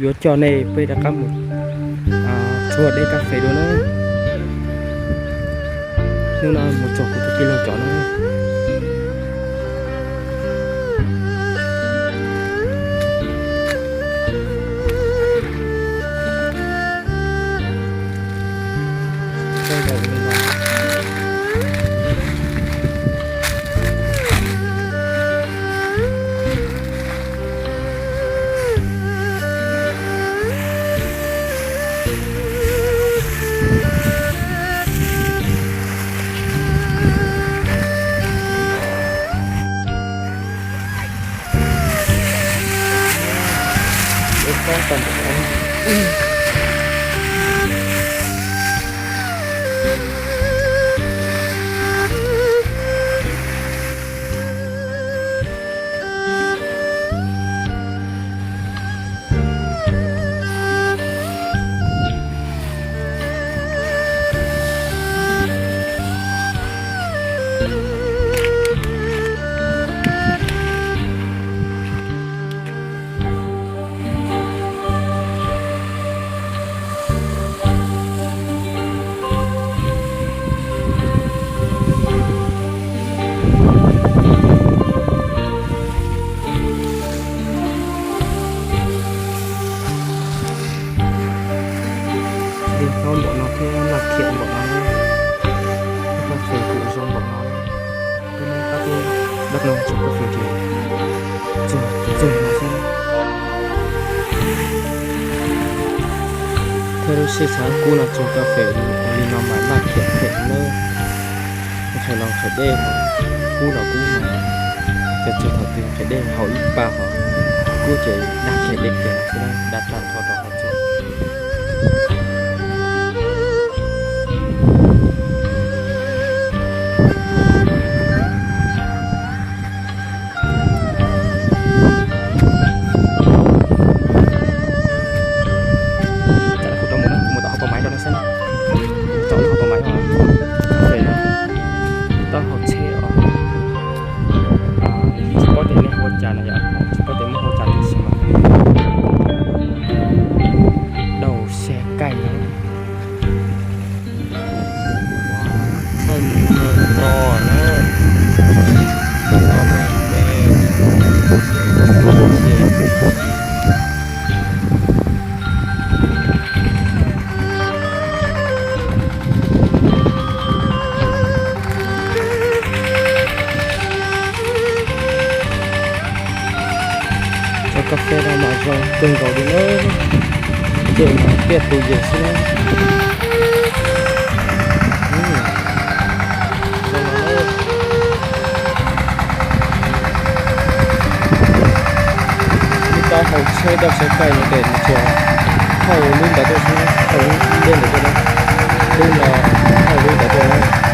Yuav coj nej peb rov qab mus tshuab dej kas fes dua na. Hnub no mus txog kuv tus tij laug cov na. Dej hlob npaum no thiab laj khiam npaum no, thiab kas fes kuj zoo npaum no. Peb Hmoob tab tom dab no tsuag kas fes ces txog txog no xwb. Thiab lub sij hawm kub no tsuag kas fes li no mas laj khiam phem nawb. Nqhis los nqhis dej, kub los kub mas, ces txog thaum twg nqhis dej haus ib pas hos kub ces daj khiam dej kiag xwb, daj tag nrho rau qhov txog. Kuv rov mus na, kuv mus tom hauv pos maiv rau nej saib na. Tom lub hauv pos maiv os, pem na, taub hau tsheb os. Tsis paub tias nej hu ua cas na yom, tsis paub tias muab hu ua cas tiam sis mas dauj xya kaij no. Cov kas fes no mas zoo kawg nkaus li na, nce mas tiaj tus yem xwb na. Lub taub hau tsheb dauj xya kaij no ces nws tsuas thauj lub ntawd tuaj xwb, thauj lub dej ntawd tuaj na, lub no thauj lub ntawd tuaj na.